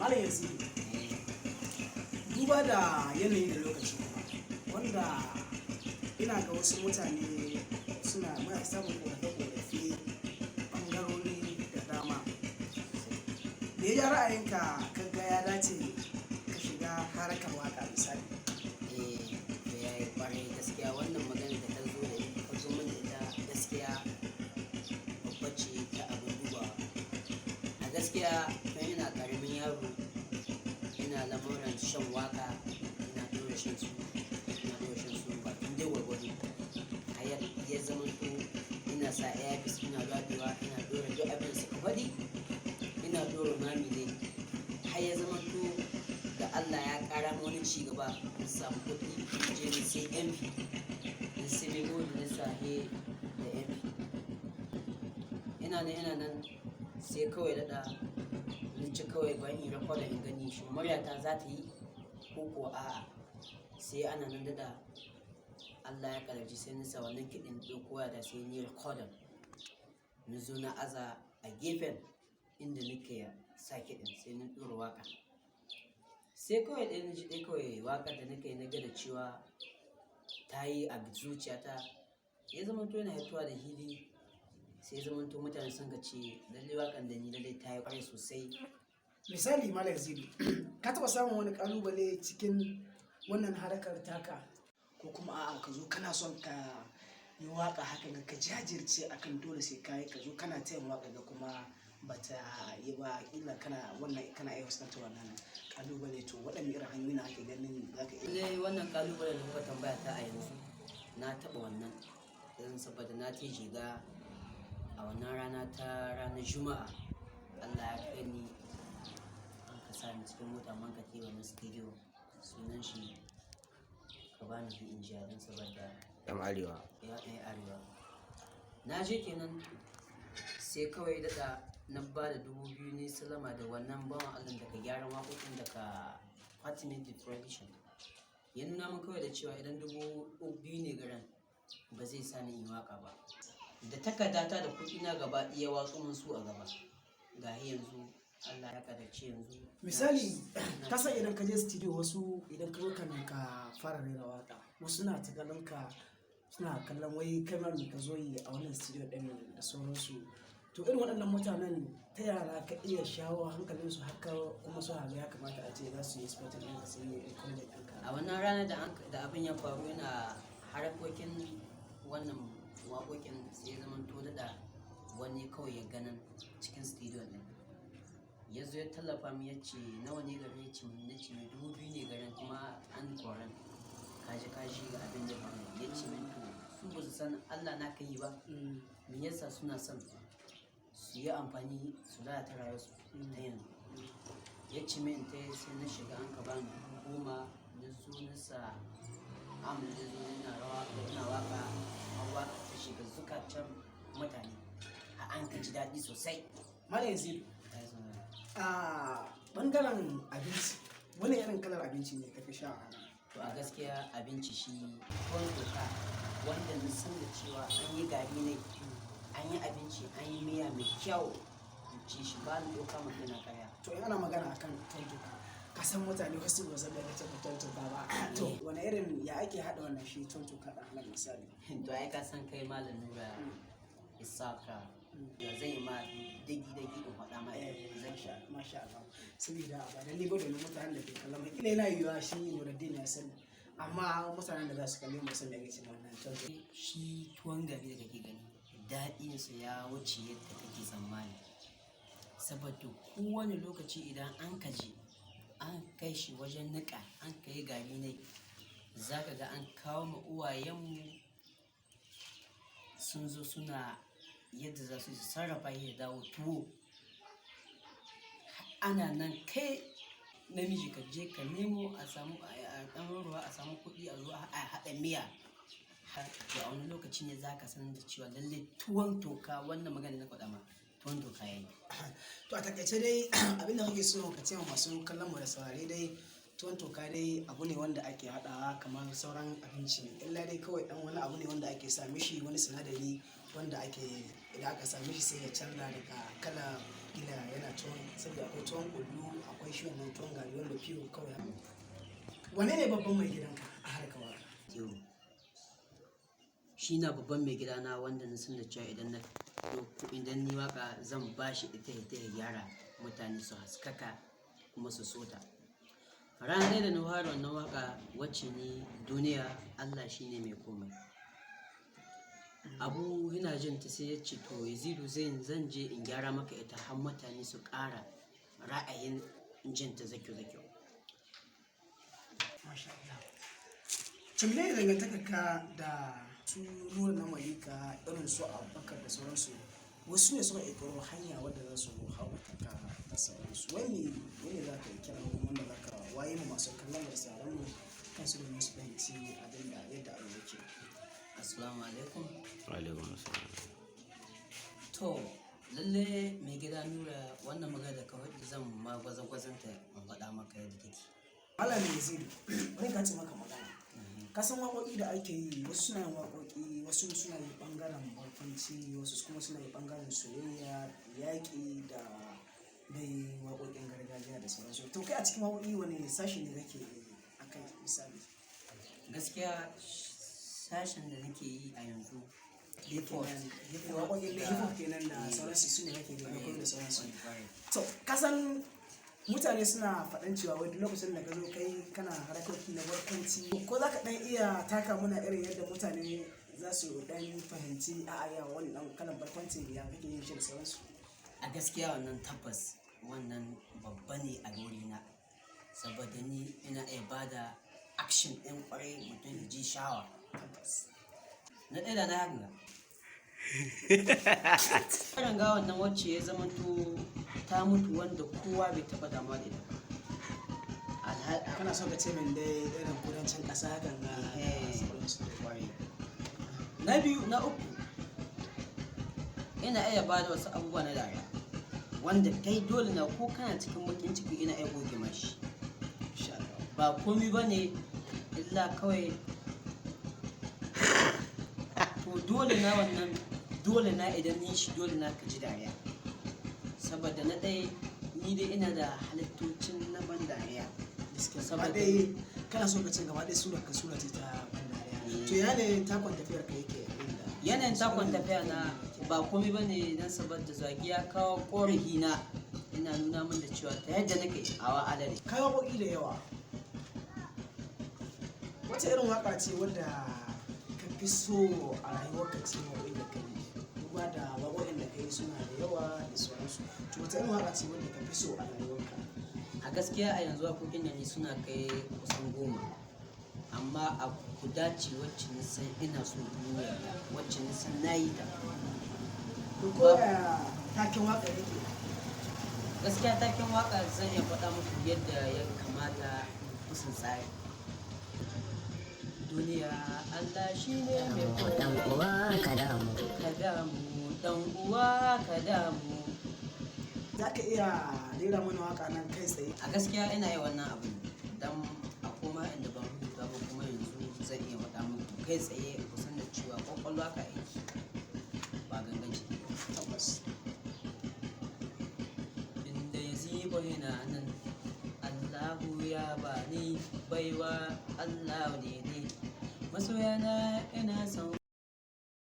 Malam Yazidu, duba da yanayi da lokaci kuma wanda ina ga wasu mutane suna muna samun ƙorafe-ƙorafe ɓangarori da dama. Me ya ja ra'ayinka ka ga ya dace ka shiga harkar waƙa misali? Eh, to yayi ƙwarai gaskiya wannan magana da ka zo da ita, ka zo min da ita, gaskiya babba ce ta abin dubawa. A gaskiya tun ina ƙaramin yaro ina lamuran shan waƙa, ina ɗora shan su, ina ɗora shan su bakin dai gwargwado. Har ya zamanto ina sa earpiece, ina rabewa, ina ɗora duk abin da suka faɗi, ina ɗora mami ne. Har ya zamanto da Allah ya ƙara min wani ci gaba, na samu kuɗi, na je na sai MP, na sai memory, na sa he da MP. Ina nan, ina nan, sai kawai daɗa na ci kawai bari in record in gani shin muryata za ta yi ko ko a'a. Sai ana nan daɗa Allah ya ƙaddarci sai na sa wannan kiɗin, ɗauko wayata sai ni recording. Na zo na aza a gefen inda nake sa kiɗin, sai na ɗora waƙa. Sai kawai ɗaya na ji ɗaya kawai waƙar da nake yi, na ga da cewa ta yi a zuciyata. Ya zamanto yana hitowa da hili, sai ya zamanto mutane sun ka ce lalle waƙan da ni lalle ta yi ƙwarai sosai. Misali, Malam Yazidu, ka taɓa samun wani ƙalubale cikin wannan harkar taka, ko kuma a'a, ka zo kana son ka yi waƙa hakan ka jajirce akan dole sai ka yi, ka zo kana ta yin waƙa ga kuma bata yi ba, ƙila kana wannan kana iya fuskantar wannan ƙalubale, to waɗanne irin hanyoyi ne ake ganin za ka iya? Lallai wannan ƙalubalen da kuka tambaya ta a yanzu, na taɓa wannan. Don saboda na je Jega a wannan rana ta ranar Juma'a. Allah ya kai ni, an ka sa ni cikin mota mun ka tai wannan studio, sunan shi ka bani in jiya don saboda Ɗan Arewa. Ya ɗaya Arewa. Na je kenan, sai kawai daɗa na ba da 2000 ne salama da wannan bawan Allah daga gyaran waƙoƙin daga Fatimid Production. Ya nuna min kawai da cewa idan 2000 ne garan ba zai sa ni in yi waƙa ba. Da takardata da kuɗina gaba ɗaya watsu min su a gaba. Ga yanzu Allah ya ƙaddarci yanzu. Misali, ka san idan ka je studio, wasu idan ka zo kamin ka fara rera waƙa, wasu na ta kallon ka, suna kallon wai kai ma me ka zo yi a wannan studio ɗin da sauransu. To irin waɗannan mutanen, ta yaya za ka iya shawo hankalinsu haka kuma su ga ya kamata a ce za su yi supporting ɗinka, su yi encouraging ɗinka? A wannan ranar da abin ya faru, yana harkokin wannan waƙoƙin, sai ya zamanto daɗa wani kawai ya ganin cikin studio ɗin. Ya zo ya tallafa min, ya ce nawa ne garin, ya ce min, na ce mai 2000 ne garin kuma an koran. Kaji kaji ga abin da ya faru. Ya ce min to su ba su san Allah na ka yi ba. Me yasa suna son su yi amfani su lalata rayuwarsu ta yanzu. Ya ce min in tayi, sai na shiga, an ka bani 10,000, na zo na sa am, na zo ina rawa ina waƙa, har waƙa ta shiga zukatan mutane. Har an ka ji daɗi sosai. Malam Yazidu, a ɓangaren abinci, wani irin kalar abinci ne ka fi sha a nan? To a gaskiya abinci shi tuwon toka wanda na san da cewa an yi gari ne, an yi abinci, an yi miya mai kyau, in ci shi ba ni ɗauka ma kaina ƙarya. To in ana magana akan tuwon toka, ka san mutane wasu ba san me ake cewa tuwon toka ba. To wani irin, ya ake haɗa wannan shi tuwon toka ɗin halal misali? To ai ka san kai Malam Nura Isaka, ya zan yi ma dagi dagi in faɗa ma zan sha. Masha Allah. Saboda ba lalle ba domin mutanen da ke kallon mu, kila yana yiwuwa shi Nuruddin ya sani, amma mutanen da za su kalle mu san me ake cewa wannan tuwon toka. Shi tuwon gari da kake gani, daɗinsa ya wuce yadda kake tsammani. Saboda kowane lokaci idan an kaji an kai shi wajen niƙa, an kai gari nai, za ka ga an kawo ma uwayenmu sun zo suna yadda za su sarrafa shi ya dawo tuwo. Ana nan kai namiji ka je ka nemo a samu a ɗan ruwa, a samu kuɗi, a zo a haɗa miya. To a wani lokaci ne za ka san da cewa lalle tuwon toka, wannan magana da na faɗa ma, tuwon toka yayi. To a takaice dai abin da kake so ka ce wa masu kallon mu da saurare dai, tuwon toka dai abu ne wanda ake haɗawa kamar sauran abinci ne. Illa dai kawai ɗan wani abu ne wanda ake sa mishi wani sinadari wanda ake idan aka sa mishi sai ya canza daga kala. Kila yana tuwon, saboda akwai tuwon kullu, akwai shi wannan tuwon gari wanda fiyo kawai. Wane ne babban mai gidanka a harkar waka? Yau shi na babban mai gidana wanda na san da cewa idan na ɗauko, idan ni waka zan ba shi ita ya ya gyara, mutane su haskaka kuma su sota. Ranar da na fara wannan waka wacce ni duniya Allah shine mai komai, abu yana jin ta, sai ya ce to Yazidu, zan je in gyara maka ita har mutane su ƙara ra'ayin jin ta zakyo zakyo. Masha Allah. To, me dangantakar ka da su Nura na Malika, irin su Abubakar da sauransu? Wasu ne suka ƙirƙiro hanya wadda za su hau ka da sauransu. Wai me ne za ka yi kira ko wanda za ka waye mu masu kallon da sauran mu kansu domin su fahimci abin da yadda abin yake? Assalamu alaikum. Alaikum assalam. To, lalle mai gida Nura, wannan magana da ka faɗi zan ma gwazon-gwazonta in faɗa maka yadda take. Malam Yazidu, bari ka ce maka magana. Ka san waƙoƙi da ake yi, wasu suna yin waƙoƙi, wasu suna yi ɓangaren barkwanci, wasu kuma suna yi ɓangaren soyayya, yaƙi da dai waƙoƙin gargajiya da sauransu. To, kai a cikin waƙoƙi wani sashi ne kake akai misali? Gaskiya sashen da nake yi a yanzu hip hop. Waƙoƙin da hip hop kenan da sauransu su ne kake yi da sauransu. To, ka san mutane suna faɗan cewa wani lokacin da ka zo kai kana harkoki na barkwanci, ko za ka ɗan iya taka muna irin yadda mutane za su ɗan fahimci a ya wannan kalan barkwanci ya kake yin shi da sauransu? A gaskiya wannan tabbas wannan babba ne a wurina, saboda ni ina iya bada action ɗin kwarai mutum ya ji shawa. Tabbas. Na ɗaya da na hanga ga wannan wacce ya zamanto ta mutu wanda kowa bai taɓa damuwa da ita ba. Kana so ka ce min dai irin kudancin ƙasa hakan ga Eh. sauransu. Kwarai. Na biyu, na uku, ina iya ba da wasu abubuwa na dariya wanda kai dole na ko kana cikin bakin ciki ina iya goge mashi. Insha Allah. Ba komi ba ne illa kawai to dole na wannan, dole na idan ni shi dole na ka ji dariya, saboda na ɗaya ni dai ina da halittocin na ban dariya. Gaskiya Saboda- gaba ɗaya kana so ka ce gaba ɗaya sura ka sura ce ta ban dariya. To, ya ne takon tafiyar ka yake inda? Yanayin takon tafiya na ba komai ba ne don saboda zagi ya kawo korafi na ina nuna min da cewa ta yadda nake awa adali. Kai waƙoƙi da yawa, wata irin waƙa ce wadda ka fi so a rayuwarka cikin waƙoƙin da ka yi? Duba da waƙoƙin da ka yi suna da yawa da sauransu, to wata irin waƙa ce wadda ka fi so a rayuwarka? A gaskiya a yanzu waƙoƙin da ni suna kai kusan 10, amma a guda ce wacce na san ina so duniya ta, wacce na san na yi ta. To, ko ya taken waƙar yake? Gaskiya taken waka zan iya faɗa muku yadda ya kamata kusan tsari. Duniya Allah shi ne mai Dan uwa ka damu. Ka damu, dan uwa ka damu. Za ka iya rera mana waƙa nan kai tsaye? A gaskiya ina yi wannan abin dan a koma inda ban rubuta ba, kuma yanzu zan iya faɗa muku kai tsaye kusan da cewa kwakwalwa ka aiki ba gangan jiki ba. Tabbas. Inda ya zibo yana nan, Allahu ya bani baiwa, Allah ne ne masoyana ina son.